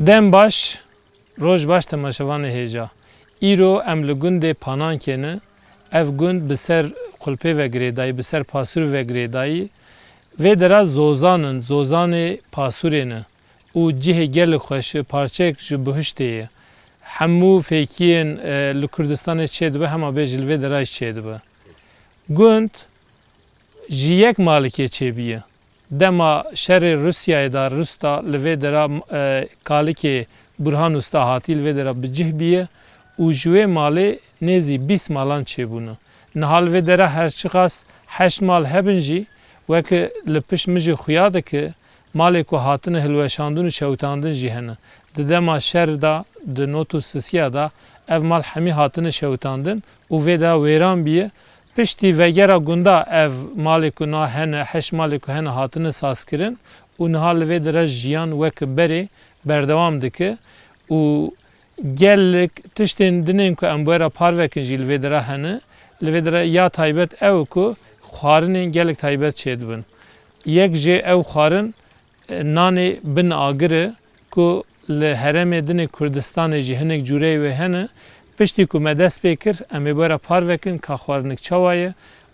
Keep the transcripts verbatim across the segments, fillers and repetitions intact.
Dem baş, roj baş temaşevanê hêja. Îro em li gundê Panankê ne. Ev gund bi ser Qulpê ve girêdayî, bi ser Pasûrê ve girêdayî. Vê dera zozan in, zozanê Pasûrê ne. Û cihê gelek xweş e, parçeyek ji bihiştê ye. Hemû fêkiyên, e, li Kurdistanê çêdibe, hema bê jî li vê dera jî çêdibe. Gund ji yek malikê çêbûye. Dema şerê Rûsyayê de, Rûs de li vê dera, e, kalikê Burhan Usta hatî li vê dera bi cih bûye û ji wê malê nêzî bîst malan çêbûne. Niha li vê dera her çiqas heşt mal hebin jî, weke li pişt min jî xuya dike, malê ku hatine hilweşandin û şewitandin jî hene. Di dema şer de, di not û sisiya de ev mal hemî hatine şewitandin û vê de wêran bûye. Piştî vegera gunda ev malê ku na hene, heşt malê ku hene hatine sazkirin û niha li vê dera jiyan wek berê berdewam dike û gelek tiştên dinên ku em bi we re parve kin jî li vê dera hene. Li vê dera ya taybet ew e ku xwarinên gelek taybet çêdibin. Yek jê ew xwarin, e, nanê bin agir e ku li herêmê dinê Kurdistanê jî hinek cûreyê wê hene. Piştî ku me dest pê kir, em ê bi we re parve kin ka xwarinik çawa ye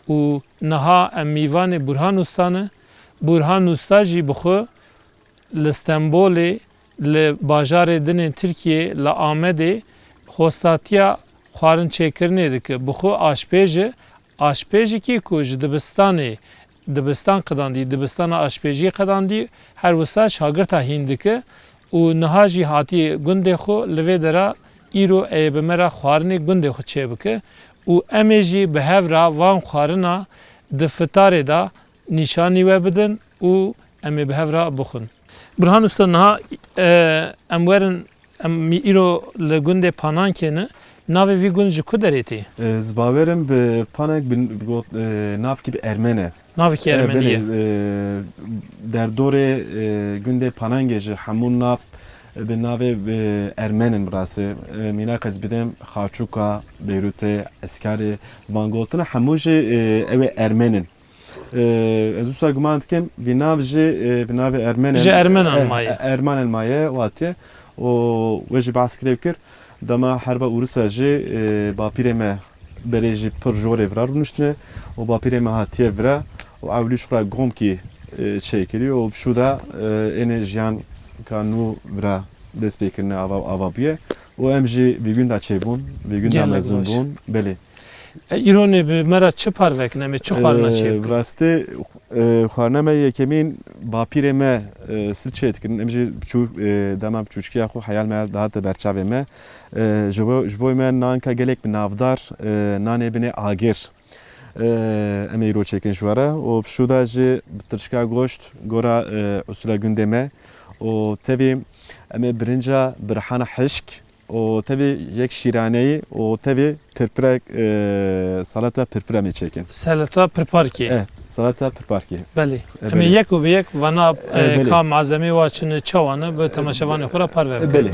û niha em mîvanê Burhan Usta ne. Burhan Usta jî bi xwe li Stenbolê, li bajarê dinên Tirkiyê, li Amedê hostatiya xwarin çêkirinê dike. Bi xwe aşpêj e, aşpêjekî ku ji dibistanê, dibistan qedandî, dibistana aşpêjiyê qedandî, her wisa şagirta hîn dike û niha jî hatiye gundê xwe, li vê dera îro ê bi me re xwarinê gundê xwe çêbike û em ê jî bi hev re van xwarina di fitarê de nîşanî we bidin û em ê bi hev re bixwin. Burhan Usta, niha, e, em werin, em îro li gundê Panankê ne. Navê vî gund ji ku derê tê? E, ez bawerim bi Panank bi, bi got, e, navkî bi Ermen e. Navekî E, Ermenî belê, ye. E, derdorê, e, gundê Panangê ji hemû nav bi navê, e, Ermen in bi rastî. E, mînak ez bidem Xarçûka, Beyrûtê, Eskarê, van gotina hemû jî, e, ew ê Ermen in. E, ez wisa guman dikim, vî nav jî, e, vî navê Ermen in. Ji Ermenan E, maye. E, Ermenan maye, watiye. Û wê jî behs kirê kir. Dema herba Ûrisa jî, e, bapîrê me berê jî pir jorê vira rûniştine û bapîrê me hatiye vira û ewlî ji xwe re gomkî, e, çêkirî û bi şû de, e, ênê jiyan ka nû vira dest pê kirine ava, ava bûye û em jî vî gunda çêbûn, vî gunda Gelek mezin baş. bûn. Belê. E, îro nê bi me re çi parve kin, em ê çi xwarina çê E, bikin? Bi rastî, e, xwarina me yekemîn bapîrê me, e, sil çê dikirin. Em jî biçûk, e, dema biçûçkiya xwe heyal me dihate berçavê me. E, ji bo, ji bo me nanka gelek bi navdar, e, nanê binê agir. E, em ê îro çêkin ji we re. Û bi şû de jî bi tirşika goşt, gora, e, usula gundê me. Û tevî em ê birinca bi rihana hişk û tevî yek şîraneyî û tevî pirpirek, e, salata pirpir em ê çêkin. Salata pirparkê. E, salata pirparkê. Belê. E, Em ê belê. yek û bi yek vana, E, e, belê. ka malzemê wa çi ne, çawa ne, bi temaşevanê xwe re parve E, bikin. belê.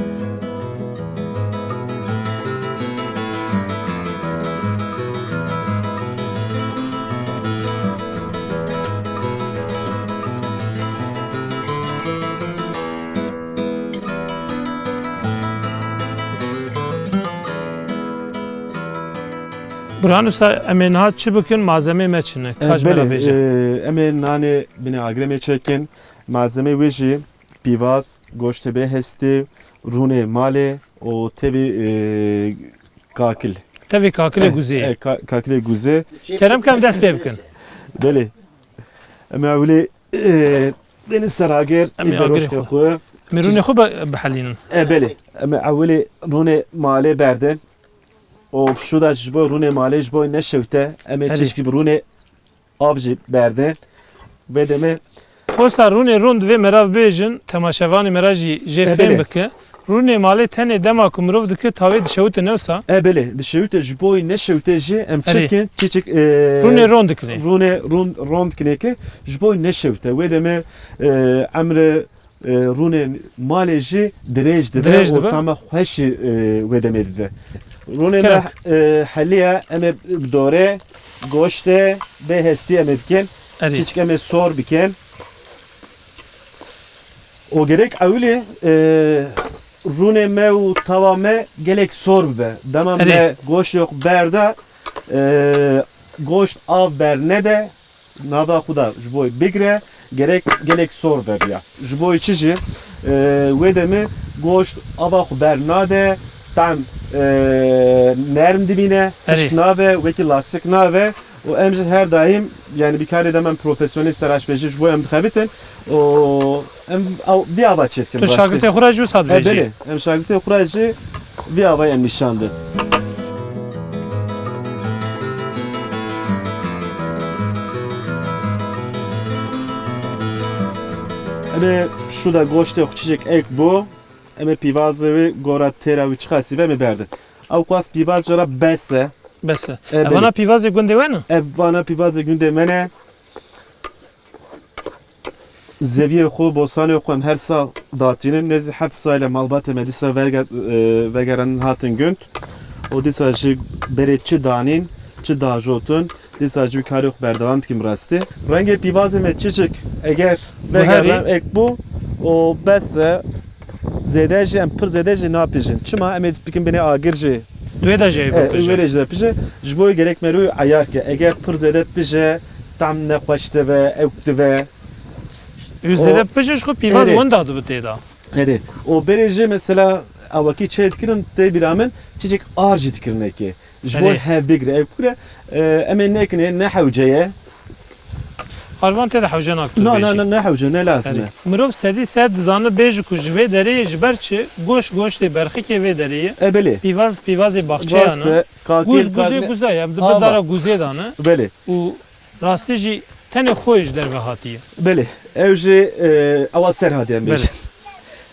Burhan Usta, em ê niha çi bikin? Malzemê me çi ne? E, Ka ji me re belê, bêje. e, em ê nanê binê agirê me çêkin. Malzemê wê jî pîvaz, goştê bê hestî, rûnê malê û tevî, e, kakil. Tevî kakilê E, guzê. e, ka-, kakilê guzê. Kerem ke em dest pê bikin. Belê. Em ê ewilê, e, bênin ser agir, Em ê ê agirê roştê xwe. xwe. Em ê rûnê xwe be-, bihelînin. E, belê. Em ê ewilê rûnê malê berdin. Û şû da ji bo rûnê malê ji bo neşewte, em ê Erê. çişkî bi rûnê av jî berdin. Vê demê Posta rûnê rûn divê merav bêjin, temaşevanê mera jî jê E, fêm belê. bike. Rûnê malê tenê dema ku mirov dike tavê dişewite ne wisa? E, belê, dişewite ji bo neşewite jî em Erê. çirkin çiçik, e, Rûnê ron dikinê. rûnê rûn, ron dikinê ki ji bo neşewite. Wê demê, e, emre, e, rûnê malê jî dirêj dibe Dirêj û dibe. tama xweşî, e, wê demê dide. Rûnê me, Kerem. e, heliye, em ê bi dorê, goştê, bê hestî em ê bikin. Erê. Çiçik em ê sor bikin. O gerek ewilê, e, Rûnê me û tava me gelek sor bibe. Dema Erê. me goştê xwe berda, e, goşt av bernede, nava xwe da ji bo bigire, gerek gelek sor vebiya. Ji bo çi jî, e, wê demê goşt ava xwe bernade, tam, e, nerm dimîne, Erê. hişk nabe, wekî lastik nabe. Û em jî her daîm, yani, bi karê de em profesyonel seraşpêjî ji bo em dixebitin. Û em ew, vî ava çêdikin Tu rastî. şagirtê xwe re jî wisa E, dibêjî? belê. Em şagirtê xwe re jî vî ava em nîşan din. Em ê şu da goştê xwe çiçek ek bû. Em ê pîvazê wî gora têra wî çiqasî ve em ê berdin. Ew qas pîvaz jara bes e. Bes e. E, Evana belê. pîvazê gundê we ne? Ev vana pîvazê gundê me ne. Zeviyê xwe, bostanê xwe em her sal datînin. Nêzî heft sal e malbatê me dîsa verge-, e, vegerin hatin gund. Û dîsa jî berê çi danîn, çi dajotin, dîsa jî wî karê xwe berdewam dikin bi rastî. Rengê pîvazê me çiçik eger Buherî. vegerin ek bû, û bes e. Zêde jî em pir zêde jî napijin. Çima em ê bikin binê agir jî? Duê de jî E, bipije. wê jî de pije. Ji bo gerek merû eyar ke. Eger pir zêde pije, tam nexweş dibe, ewk dibe. Û zêde O- pije ji xwe pîvaz Erê. wenda dibe tê de. Erê. O berê jî mesela awakî çê dikirin tê bîra min, çiçek ar jî dikirin eke. Ji bo Erê. hev bigre, ew bigre. E, em ê nekinê, ne hewce ye. Arvan tê de hewce nak tu Na, na, dibêjî. na, ne hewce, ne lazim Erê. e. Mirov sedî sed dizane bêje ku ji vê derê ye, ji ber çi? Goş goştê berxikê vê derê ye. E, belê. Pîvaz pîvazê baxçeyan Rast e. e. Kakil, Guz guzê kakil. guza ye. Em di Ama. bi dara guzê dane. Belê. Û rastî jî tenê xwe ji derve hatiye. Belê. Ew jî, e, ewa ser hatiye em Belê. bêjin.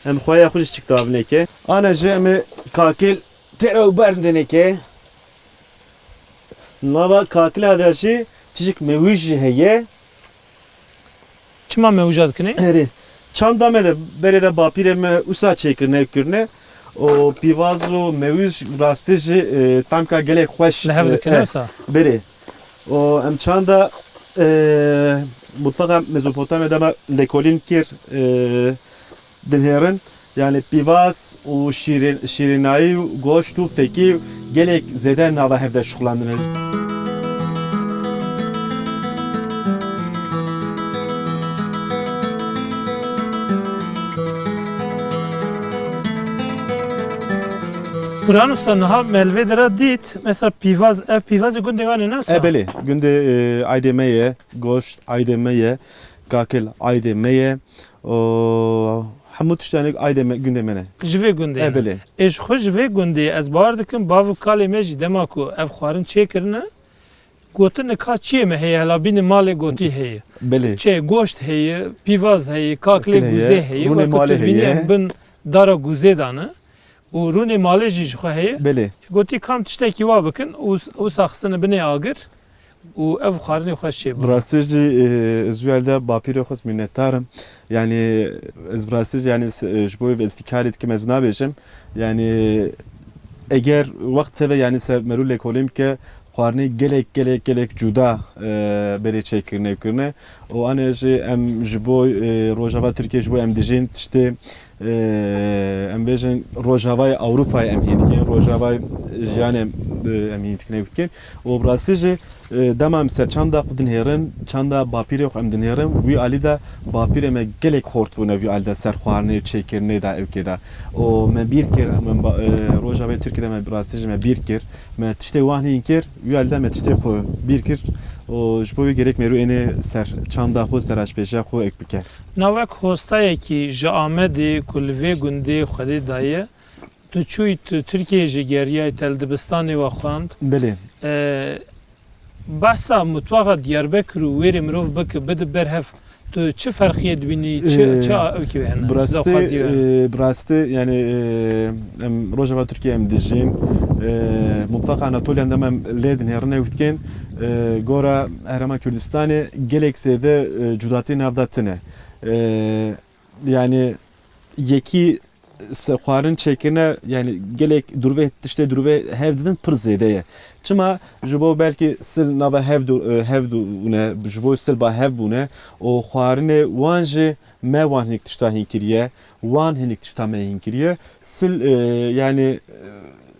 Em xweya xwe ji çik davneke. Ana jî em ê kakil têra û bern deneke. Nava kakila de jî çiçik mewij jî heye. Çima mewija dikinê? Erê. Çanda me de berê de bapîrê me usa çêkirine, kirine. O pîvaz û mewij rastî jî, e, tamka gelek xweş, Li hev e, dikine e, wisa? Berê. O em çanda, e, mutfaqa Mezopotamya de me lekolîn kir, e, dinhêrin. Yani pîvaz û şîrin, şîrinayî û goşt û fekî gelek zêde nava hev de şixulandine. Burhan Usta, niha me li vê dera dît, mesela pîvaz, ev pîvazê gundê wan e, ne wisa? E, belê, gundê, e, aydê me ye, goşt aydê me ye, kakil aydê me ye. O, hemû tiştanê aydê me, gundê me ne. Ji vê gundê E, ne. belê. Ê ji xwe ji vê gundê ez bawer dikim, bav û kalê me jî dema ku ev xwarin çêkirine, gotin ka çiyê me heye, hela bînî malê gotî heye. Belê. Çi, goşt heye, pîvaz heye, kaklê Kaklê heye, guzê heye, rûnê wek ku malê tu dibînî heye. em bin dara guzê dane. Û rûnê malê jî ji xwe heye. Belê. Gotî kam tiştekî wa bikin û, û saxistine binê agir. û ev xwarinê xweş çêbû. Bi rastî jî, e, ez wî elde bapîrê xwe minnetdar im. Yani, ez bi rastî jî, yani, s-, e, ji bo ez vî karê dikim, ez nabêjim. Yani, eger wext heve, yani, ser merû lêkolîn bike, xwarinê gelek, gelek, gelek cuda, e, berê çêkirine, kirine. Û ane jî em ji bo, e, Rojava Tirkiye ji bo em dijîn tiştê Ee, em bêjin Rojavayê Ewropayê em hîn dikin, Rojavayê jiyanê em, e, em hîn dikin, ew dikin. Û bi rastî jî, e, dema em ser çanda xwe dinhêrin, çanda bapîrê xwe em dinhêrin, wî alî de bapîrê me gelek xort bûne wî alî de ser xwarinê û çêkirinê de ewkê de. Û me bîr kir, em, em ba-, e, Rojavayê Tirkiyê de me bi rastî jî me bîr kir. Me tiştê wan hîn kir, wî alî de me tiştê xwe bîr kir. Û ji bo wî gerek mêrû ênê ser çanda xwe, ser aşpêjiya xwe ewk bike. Na wek hostayekî ji Amedê ku li vê gundê Xwedê daye, tu çûyî, tu Tirkiyeyê jî geriyayî, te li dibistanê we xwend. Belê. E, behsa mutwaxa Diyarbekir û wêrê mirov bike, bide ber hev, tu çi ferqiyê dibînî, çi, Ee, çi a-, ewkî hene? Bi rastî, Daxwazî we hene? Ee, bi rastî, yani, ee, em Rojava Tirkiye em dijîn, ee, mutfaqa Anatoliyan dem em lê dinêrin ew dikin, ee, gora Herêma Kurdistanê gelek zêde, ee, cudatî nav de tune. Ee, yani yekî se-, xwarin çêkirine, yani gelek durvê, tiştê durvê hev didin pir zêde ye. Çima? Ji bo belkî sil nava hev du-, e, hev dûne, ji bo sil ba hev bûne û xwarinê wan jî me wan hinek tişta hîn kiriye, wan hinek tişta me hîn kiriye. Sil, e, yani, e,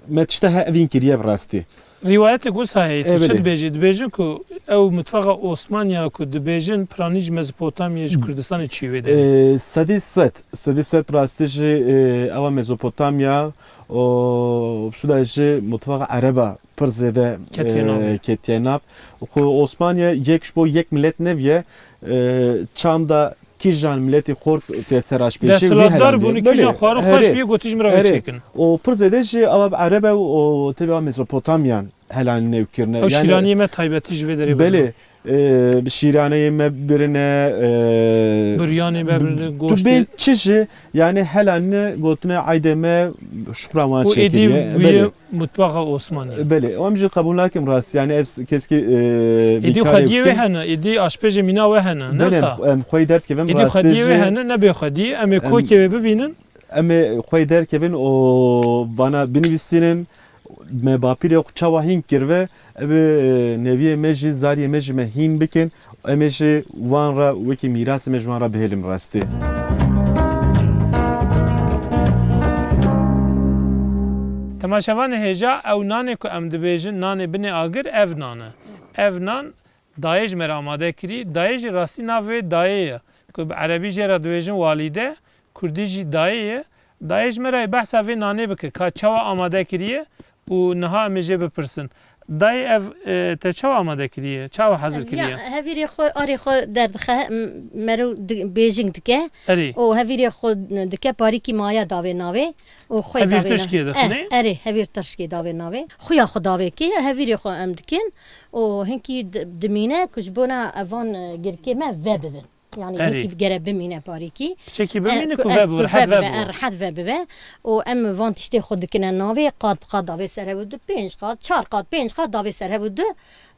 me tişta he-, ev hîn kiriye bi rastî. Rîwayetê wisa heye, tu çi dibêjî? Dibêjin ku ew mitfaxa Osmaniya ku dibêjin piranî ji Mezopotamyayê, ji Kurdistanê çûyî wê derê. Ee, sedî sed, sedî sed rastî jî, e, ewa Mezopotamya û şula jî mitfaxa Ereba pir zêde, ketiye e, nav. Ketiye nav. Ku Osmaniye yek ji bo yek milet neviye, e, çanda kîjan miletî xort tê seraşpêşî wî Desthilatdar helandê. Bûne, kîjan xwarin xweş bî, gotî ji min re wê çêkin. Û pir zêde jî ewa bi Erebe û tevî ewa Mezopotamyan helanîne û kirine. Ew şîraniyê me taybetî ji vê derê. Belê, e, bi şîraneyê me birine, e, Biryanê me birine, tu goştê. Bên çi jî, yani helanîne gotine aydê me şukra wan çêkiriye. Û êdî bûye mutbaxa Osmanî. Belê, em jî qebûl nakim rast. Yani ez keskî, e, êdî xwediyê wê hene, êdî aşpêjê mîna wê hene. Belê, em xweyî derdikevin rastî jî. Êdî xwediyê wê hene, nebê xwediyê. Em ê kokê wê bibînin. Em ê xweyî derkevin û vana binivîsînin. Me bapîrê xwe çawa hîn kiribe, ev ê, e, neviyê me jî, zariyê me jî me hîn bikin. Em ê jî wan re wekî mîrasê me ji wan re bihêlin rastî. Temaşevanê hêja, ew nanê ku em dibêjin nanê binê agir, ev nan e. Ev nan dayê ji me re amade kirî. Dayê jî rastî nav wê dayê ye, ku bi erebî jê re dibêjin walîde, kurdî jî dayê ye. Dayê ji me re behsa vê nanê bike, ka çawa amade kiriye û niha em ê jê bipirsin. Dayê, ev, e, te çawa amade kiriye? Çawa hazir kiriye? Ya, hevîrê xwe, arê xwe derdixe, m-, meriv di-, bêjing dike. Erê. Û hevîrê xwe dike, parîkî maye davê navê. Û xwe davê na-, tirşkê dixine? Eh, erê, hevîr tirşkê davê navê. Xuya xwe davê kê, hevîrê xwe em dikin. Û hinkî di-, dimîne ku ji bona evan, e, girkê me vebibin. Yani, erê, hinkî gere bimîne parîkî. Piçekî bimîne, eh, ku, ku, eh, vebibe, ku rehet vebibe, vebibe. Eh, rehet vebibe. Û em van tiştê xwe dikine navê, qat bi qat davê ser hev û du, pênc qat, çar qat, pênc qat davê ser hev û du.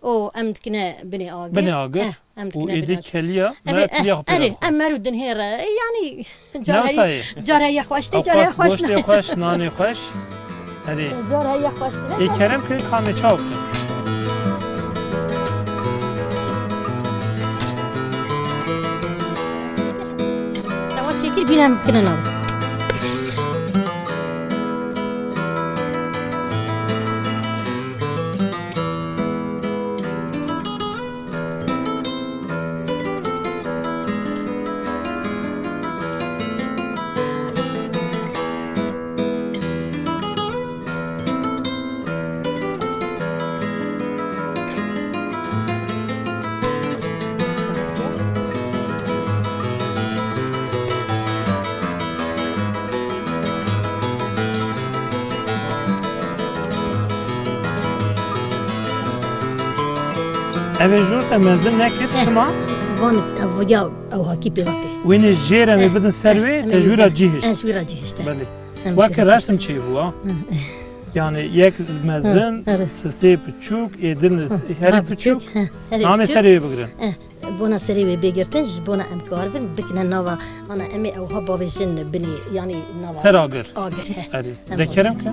Û em dikine binê agir. Binê agir. Eh, em dikine binê agir. Û êdî keliya, erê, me keliya xwe pê de bixwe. Erê, em meriv dinhêre. Yani, care, care ye xweş tê, care ye xweş ne. Goştê xweş, nanê xweş. Erê. Car heye xweştir e. Ê kerem kirin, ka em ê çawa bikin? Ewa çêkir bîne em bikine nav. Ev ê jor te mezin nekir, eh, çima? Van ev ya ew hakî pêvatê. Wênê jêr em ê, eh, bidin ser, eh, wê, em ê te ji wî re cihişt. Eh, ji wî re cihişt, eh. Belê. Em jî weke resim çêbû, ha? Hı. Yani yek mezin, hı, erê, sisê piçûk, ê din, hı, herî ha, piçûk, piçûk. Hı, herî piçûk. Namê serê wê bigirin. Eh, bona serê wê bê girtin, ji bona em karibin bikine nava, ana em ê ewha bavêjin binê, yani nava. Ser agir. Agir, he. Erê. Em de kerem ke.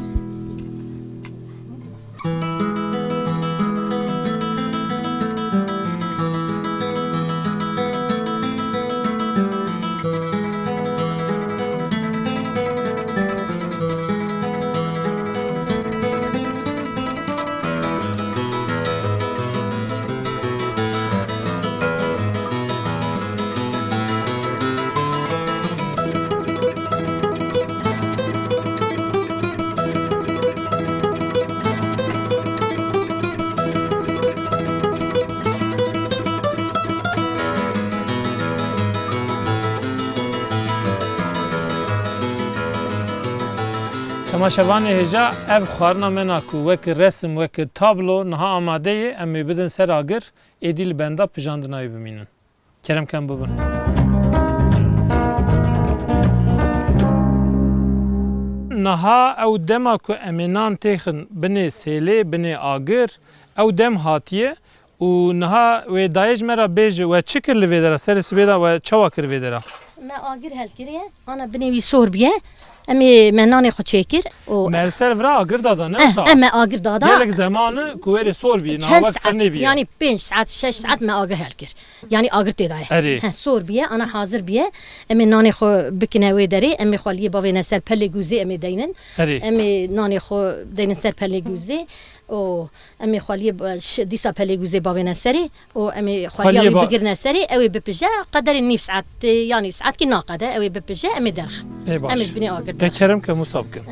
Temaşevanê hêja, ev xwarina me na ku wek resim, wek tablo niha amade ye, em ê bidin ser agir, êdî li benda pijandina wê bimînin. Kerem kem bibin. Niha ew dema ku em ê nan têxin binê sêlê, binê agir, ew dem hatiye û niha wê dayê ji me re bêje, we çi kir li vê dera, serê sibê de we çawa kir vê dera? Me agir helkiriye, ana binê wî sor biye. Em ê me nanê xwe çêkir û Me li ser vira agir dada, ne Eh, wisa? Em me agir dada. Gelek zeman e ku wêrê sor bî, niha Çend wek saet, firnê bî. Yanî pênc saet, şeş saet me agir helkir. Yanî agir tê daye. Erê. He, sor bîye, ana hazir bîye. Em ê nanê xwe bikine wê derê, em ê xweliyê bavêne ser pelê gûzê, em ê deynin. Erê. Em ê nanê xwe deynin ser pelê gûzê û em ê xweliyê ba-, ş-, dîsa pelê gûzê bavêne serê û em ê xweliya Xweliyê wî ba- bigirine serê, ew ê bipije, qederê nîv saet, yanî saetkî naqede, ew ê bipije, em ê derxin. Ê baş. Em ê ji binê agir Te derxin. Kerem ke wisa bikin.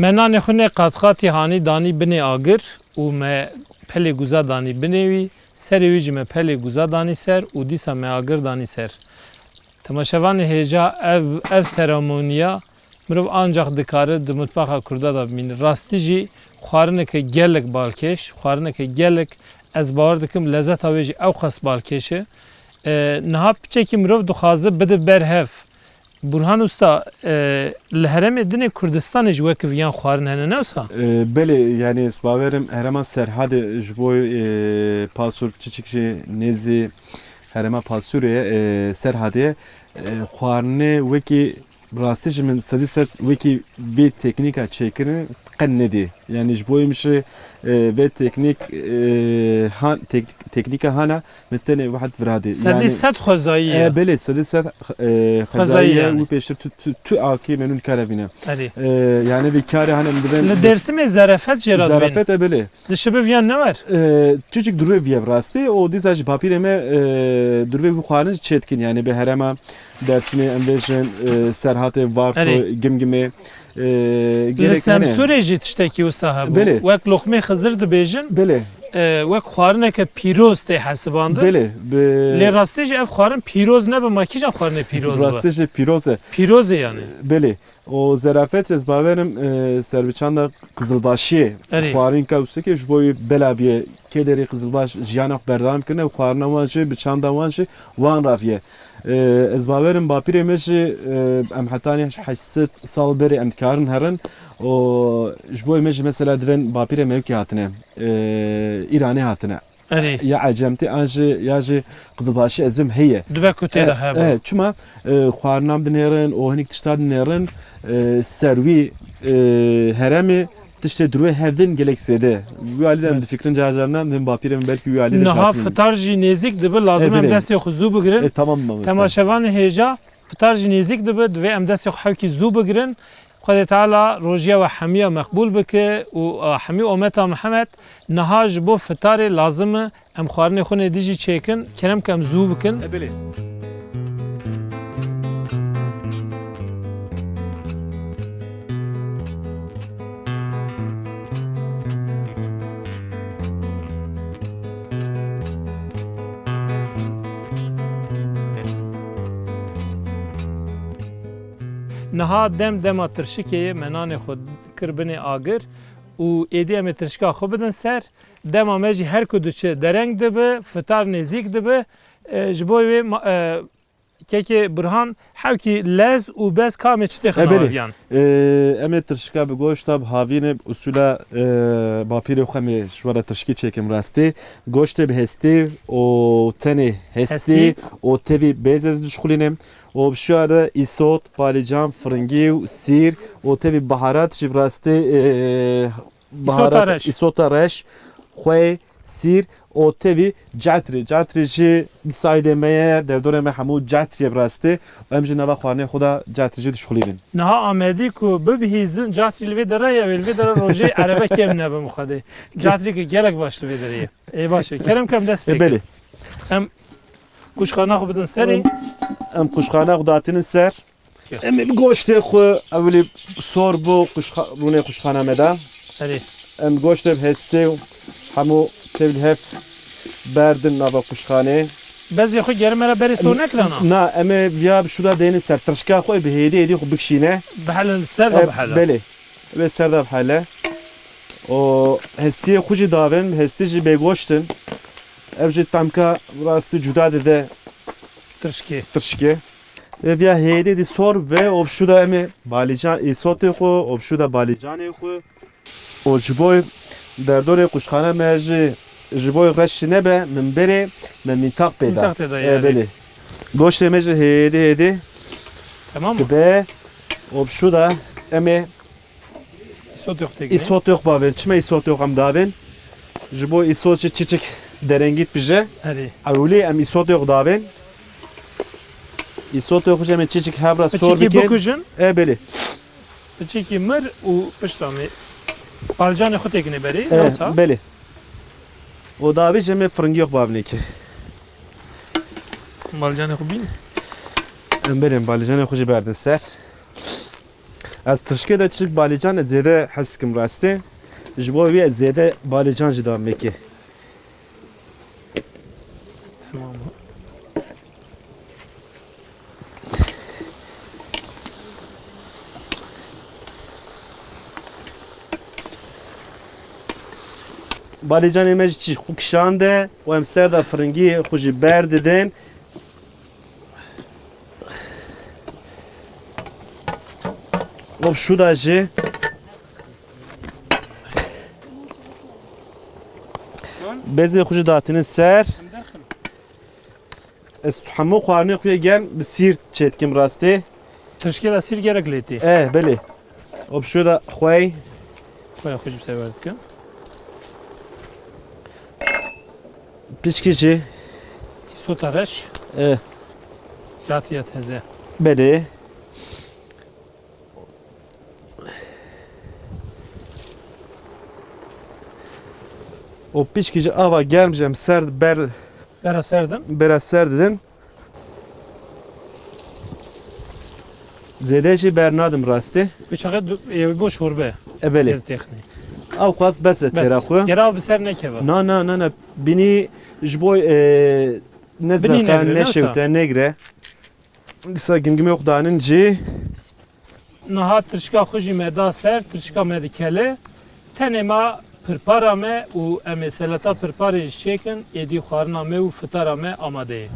Me nanê xwe nê qatqatî hanî danî binê agir û me pelê guza danî binê wî, serê wî jî me pelê guza danî ser û dîsa me agir danî ser. Temaşevanê hêja, ev, ev seremoniya mirov ancax dikare di mutbaxa Kurda de bibîne. Rastî jî xwarineke gelek balkêş, xwarineke gelek, ez bawer dikim, lezeta wê jî ewqas balkêş e. E, niha piçekî mirov dixwaze bide ber hev. Burhan Usta, e, li herêmê dinê Kurdistanê jî wek viyan xwarin hene, ne wisa? E, belê, yanî ez bawerim herêma Serhadê ji bo, e, Pasûr, piçekî jî nêzî herêma Pasûrê, e, Serhadê, e, xwarinê wekî, rastî jî min sedî sed wekî vê teknîka çêkirin qet nedî. Yanî ji bo min jî, e, vê teknîk, e, han, tek-, teknîka hana min tenê wiha di vira dî. Sedî sed xwezayî ye. E, belê, sedî sed, e, xwezayî ye. Yanî. Wî pêştir tu, tu, tu akî me nû nikare vîne. Erê. E, yanî vê karê hana min dibin. Li Dêrsimê zerefet jê re dibin. Zerefet e, belê. Dişibe viyan ne wer? E, çiçik durve viye bi rastî. O dîsa jî bapîrê me, e, durve wî xwarin çê dikin. Yanî bi herêma Dêrsimê em bêjin, e, Serhatê, Varto, Erê. Gimgimê, e, Li gerek hene. Semsûrê jî tiştekî wisa hebû. Belê. Wek loqmê Xizir dibêjin. Belê. E, wek xwarineke pîroz tê hesibandin. Belê. Bi- Lê rastî jî ev xwarin pîroz nebe, ma kîjan xwarinê pîroz be? Rastî jî pîroz e. Pîroz e yanî. Belê. O zerafet ez bawerim, e, ser bi çanda qizilbaşiyê Erê. Xwarin ka ustikê ji bo wî bela bîye kê derê qizilbaş jiyana xwe berdewam kirine û xwarina wan jî bi çanda wan jî wan raviye. E, ez bawerim bapîrê me jî, e, em hetanî heşt sed sal berê em dikarin herin û ji bo me jî mesela divên bapîrê me wekî hatine, e, Îranê hatine. Erê. Ya ecemtî an jî ya jî qizilbaşî ezim heye. Dibe ku tê de E, hebe. E, çima, e, xwarinan dinêrin û hinek tişta dinêrin, e, ser wî, e, heremê tiştê durwê hev din gelek zêde. Wî alî de em Evet. difikrin car carna, em bapîrê min belkî wî alî de Niha şatî min. Fitar jî nêzîk dibe, lazim E, em belê. destê xwe zû bigirin. E, tamam mamoste. Temaşevanê hêja, fitar jî nêzîk dibe, divê em destê xwe hewkî zû bigirin. Xwedê Teala rojiya we hemiya meqbûl bike û, a, hemî ometa Mihemed niha ji bo fitarê lazim e em xwarinê xwe nê dijî çêkin, kerem ke em zû bikin. E, belê. Niha dem dema tirşikê ye, me nanê xwe kir binê agir û êdî em ê tirşika xwe bidin ser. Dema me jî her ku diçe dereng dibe, fitar nêzîk dibe. E, ji bo wê ma-, e, kekê Burhan hewkî lez û bez ka em ê çi têxin E, belê. aviyan? E, em ê tirşika bi goşta bi havînê bi usûla, e, bapîrê xwe em ê ji we re tirşikî çêkim rastî. Goştê bi hestî û tenê hestî Hestî. û tevî bêz ez dişxulînim. û bi şuya de îsot, palîcan, firingî û sîr û tevî baharat jî bi rastî, e, Îsota baharat, reş. îsota reş, xwê, sîr û tevî cetrî. Cetrî jî di saydê me ye, derdorê me hemû cetrî ye bi rastî. Em jî nava xwarinê xwe de cetrî jî dişxulînin. Niha Amedî ku bibihîzin, cetrî li vê dere ye, wê li vê dere rojê erebe kêm nebim xwedê. Cetrî ki gelek baş li vê derê ye. Ê baş e. Kerem kem dest E, pê belê. Em Kuşxana xwe bidin serê. Em, em kuşxana xwe datinin ser. Em bi goştê xwe ewilî sor bû kuşxa-, rûnê kuşxana me de. Erê. Em goştê bi hestê û hemû tevlî hev berdin nava kuşxanê. Bezê xwe gerê me re berê sor nekirana? Na, em ê viya bi şû de deynin ser tirşka xwe bi hêdî hêdî xwe bikişîne. Bihele li ser de E, bihele. Belê. Wê ser de bihele. O hestiyê xwe jî davên, hestî jî bê goşt in. Ev jî tamka rastî cuda dide Tirşkê. Tirşkê. Vê viya hêdî dî sor ve opşû da em ê balîcan îsotê xwe, opşû da balîcanê xwe. O ji bo derdorê quşxane me jî, ji bo reş nebe, min berê, me mîtaq pê da. Mîtaq tê da E, yani. Belê. Goştê me jî hêdî hêdî Tamam mı? dibe, opşû da em ê Îsot yok tek. Îsot yok bavên. Çima îsot yok em davên? Ji bo îsot jî çiçik derengît bije. Herî. Ewlî em îsot yok davên. Îsot yok jî em ê çiçik hevra sor Piçikî bikin. Bikujin. E, belê. Piçikî mir û pişta me. Balcanê xwe têkine berê. E, yoksa? Belê. O davî jî em ê firingî yok bavnê ki. Balcanê xwe bîn. Em berên balcanê xwe jî berdin ser. Ez tirşikê de çik balîcan ez zêde hez dikim rastê. Ji bo wî ez zêde balîcan jî dam mekê. Tamam. Balîcanê me jî çi xwe kişande û em ser de firingî xwe jî berdidin. Hop şû da jî. Bezê xwe jî datînin ser. Ez hemû xwarinê xwe yê germ bi sîr çêdikim rastê. Tirşikê de sîr gerek lê tê. Eh, belê. Hop şû da xwey. Xwey xwe jî bi ser ver dikim. Pişkî jî. Îsota reş. Eh. Datiye teze. Belê. O pişkî ji ava germ jî em ser ber Bera ser din. Bera ser didin. Zêde jî bernadim rastê. Bi çaxê du-, ê, bo şorbe. E, belê. Ser texnî. Ew qas bes e Bes. Têra xwe. Gera bi ser nekeve. Na, na, na, na. Binî ji bo, e, ne Binî zerta, negre, ne ne şewte, wisa? Negre. Dîsa gimgimê xwe danin cî. Niha tirşika xwe jî me da ser, tirşika me dikele. Tenê ma pirpara me û em ê seleta pirparê jî çêkin, êdî xwarina me û fitara me amade ye.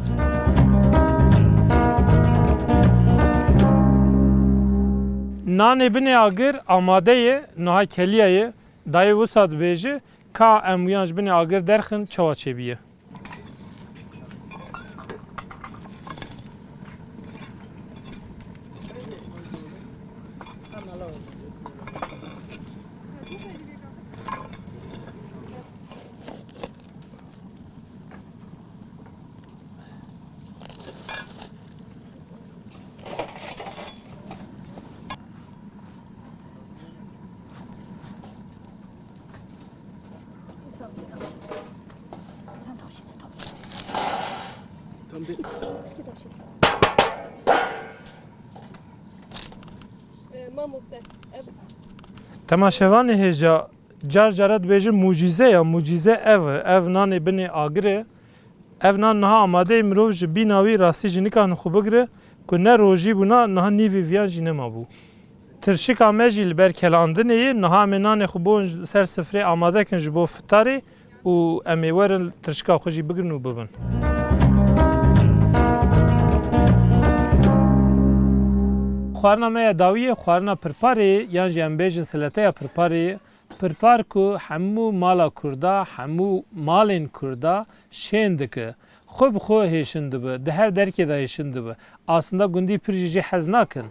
Nanê binê agir amade ye, niha keliya ye. Dayê wisa dibêje, ka em wiyan ji binê agir derxin, çawa çêbûye? Ee, mamoste, ev- Temaşevanê hêja, car cara dibêjin mucize ya, mucize ev e. Ev nanê binê agir e. Ev nan niha amade ye, mirov ji bîna wî rastî jî nikane xwe bigire ku ne rojî bûna, niha nîvî viyan jî nemabû. Tirşika me jî li ber kelandinê ye, niha em ê nanê xwe bon ser sifrê amade kin ji bo fitarê û em ê werin tirşika xwe jî bigrin û bibin. Xwarina me ya dawiyê xwarina pirparê ye, yan jî em bêjin sileteya pirparê ye. Pirpar ku hemû mala Kurda, hemû malên Kurda şên dike, xwe bi xwe hêşin dibe, di her derkê de hêşin dibe. Aslında gundî pir jî jê hez nakin.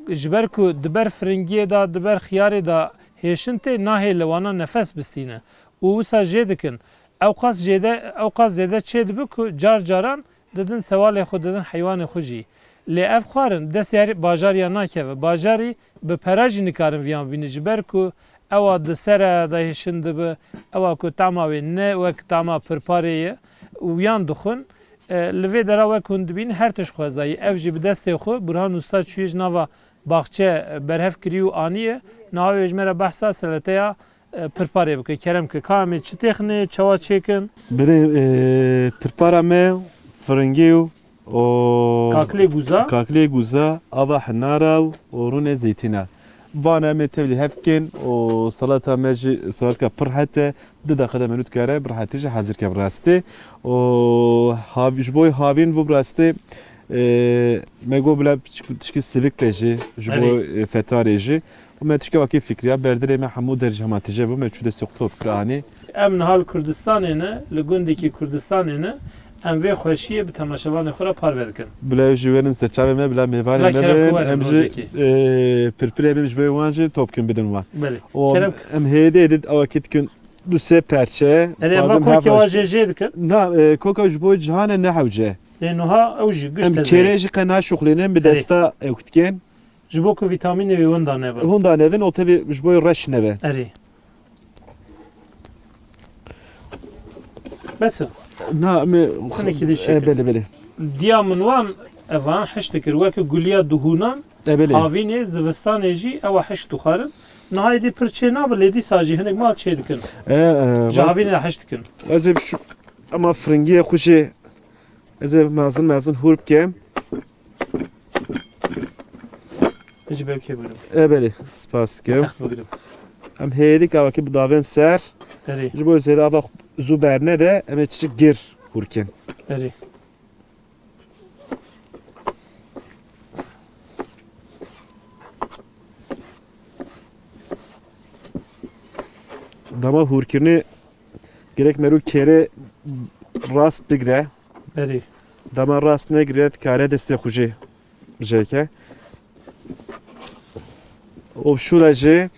Ji ber ku di ber firingiyê de, di ber xiyarê de hêşin tê, nahê li wana nefes bistîne. Û wisa jê dikin. Ew qas jêde, ew qas zêde çê dibe ku car caran didin sewalê xwe, didin heywanê xwe jî. Lê ev xwarin destê her bajariya nakeve. Bajarî bi pera jî nikarin viyan bînin, ji ber ku ewa di sere de hêşin dibi, ewa ku tama wê ne wek tama pirparê ye û wiyan dixwin. E, li vê dera wek hûn dibîn her tişt xwezayî. Ev jî bi destê xwe Burhan Usta çûye ji nava baxçe, e, berhev kiriye û aniye. Niha wê ji me re behsa seleteya, e, pirparê bike. Kerem ke, ka em ê çi têxinê, çawa çêkin? Birê, e, pirpara me firingî û O Kakilê guza. Kakilê guza, ava hinara û, û rûnê zeytîna. Van em ê tevlî hev kin û salata me jî, salatka pir hete, du deqe de me nû dikare bi rehetî jî hazir ke bi rastî. Û hav-, ji bo havîn bû bi rastî, e, me got bila piçik, tişkî sivik pê jî, ji bo, Erê. e, fetarê jî. Û me tişka wekî fikriya, berdirê me hemû derc hema tije bû, me çû destê xwe top kir anî. Em niha li Kurdistanê ne, li gundekî Kurdistanê ne, em vê xweşiyê bi temaşevanê xwe re parve dikin. Bila ew jî werin ser çavê me, bila mêvanê Bila me kerem bin, xwe werin em jî, rojekê. e, pirpirê em ji bo wan jî top kin bidin wan. Belê. Û Kerem em hêdî hêdî awakî dikin du sê perçe, Erê, em dixwazim kokê hev wan rastî. jê jê dikin. Na, e, koka ji bo cihane ne hewce. Lê nuha ew jî giş Em teze. kêrê jî qe naşuxlînin, bi Erê. desta ew dikin. Ji bo ku vîtamînê wê winda nebe. Winda nevin, o tevî ji bo reş nebe. Erê. Bes e. Na, me Tenekî dişê e, kir. belê, belê. Diya min wan evan hişt dikir. Weke guliya duhûnan, E, belê. havînê, zivistanê jî ewa hişt dixwarin. Niha êdî pir çê nabe, lê dîsa jî hinek mal çê dikin. E, e, Ji rast- havînê de hişt dikin. Ez ê şu, ama firingiyê xwe jî, ez ê mezin mezin hûr bikim. Ji bevkê bûrim. E, belê, spas dikim. Text bigrim. Em hêdî kavakî bidavên ser. Erê. Ji bo zêde ava zû bernede, em ê çiçik gir hûrkin. Erê. Dema hûrkirinê gerek merû kêrê rast bigre. Erê. Dema rast negire, dikare destê xwe jê bijêke. Û şûla jî,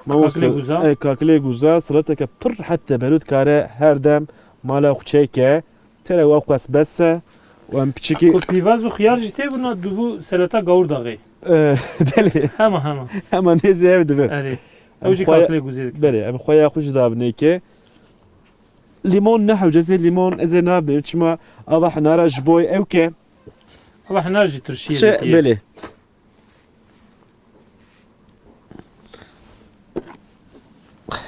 mamoste, Kakilê guza. e, kakilê guza, salateke pir hete berû dikare her dem mala xwe çêke. Tere wa xwes bes e. Û em piçikî Ku pîvaz û xiyar jî tê bûna, dibû seleta gawurdaxê. E, belê. Hema, hema. Hema nêzî ev dibe. Erê. Em Ew jî xwe ya-, kakilê guzê dike. belê, em xwe ya xwe jî dabinê ke. Limon ne hewce, ez ê limon, ez ê nabim. Çima ava hinara ji bo ew ke. Ava hinar jî tirşiyê Çi, dikî. belê.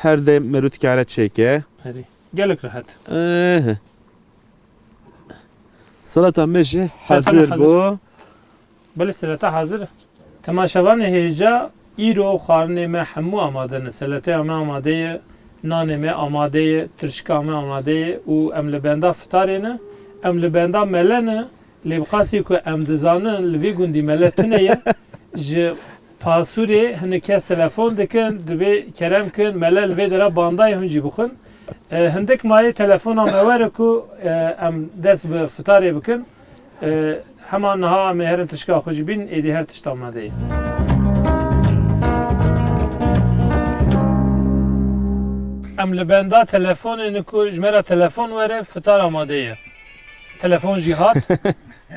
Her dem merû dikare çêke. Herî. Gelek rehet. Eh. Salata me jî Salata me hazir hazir. bû. Belê, seleta hazir e. Temaşevanê hêja, îro xwarinê me hemû amade ne. Seleteya me amade ye, nanê me amade ye, tirşika me amade ye û em li benda fitarê ne. Em li benda mele ne. Lê bi qasî ku em dizanin li vî gundî mele tune ye, ji Pasûrê hinek kes telefon dikin, dibê kerem kin, mele li vê dera bandayê hûn jî bixwin. E, hindik mayê telefona me were ku, e, em dest bi fitarê bikin. E, hema niha em ê herin tişka xwe jî bînin, êdî her tişt amade ye. Em li benda telefonê ne ku ji me re telefon were, fitar amade ye. Telefon jî hat,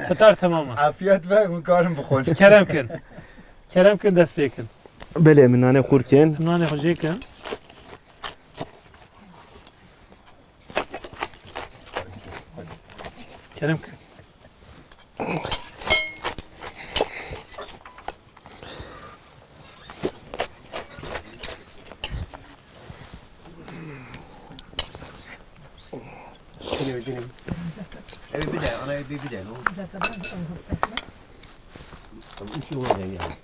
fitar temam e. Afiyet be, hûn karin bixwin. Kerem kin. Kerem kin dest pê kin. Belê, min nanê xwe kin. Nanê xwe jê kin. Kerem kin. Ev bide, ana ev bide, no? Tamam, iki olacak yani.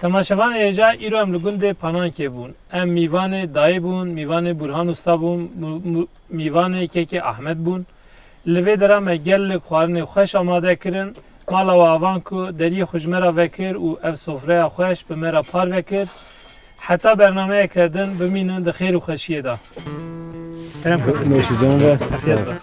Temaşevanê hêja, îro em li gundê Panankê bûn. Em mîvanê dayê bûn, mîvanê Burhan Usta bûn, mu-, mu-, mîvanê kekê Ahmet bûn. Li vê dera me gelek xwarinê xweş amade kirin. Mala we avan ku deriyê xwe ji me re vekir û ev sofreya xweş bi me re parve kir. Heta bernameyeke din bimînin di xêr û xweşiyê de. Kerem kin. Nûşîcan ve. Afiyet be.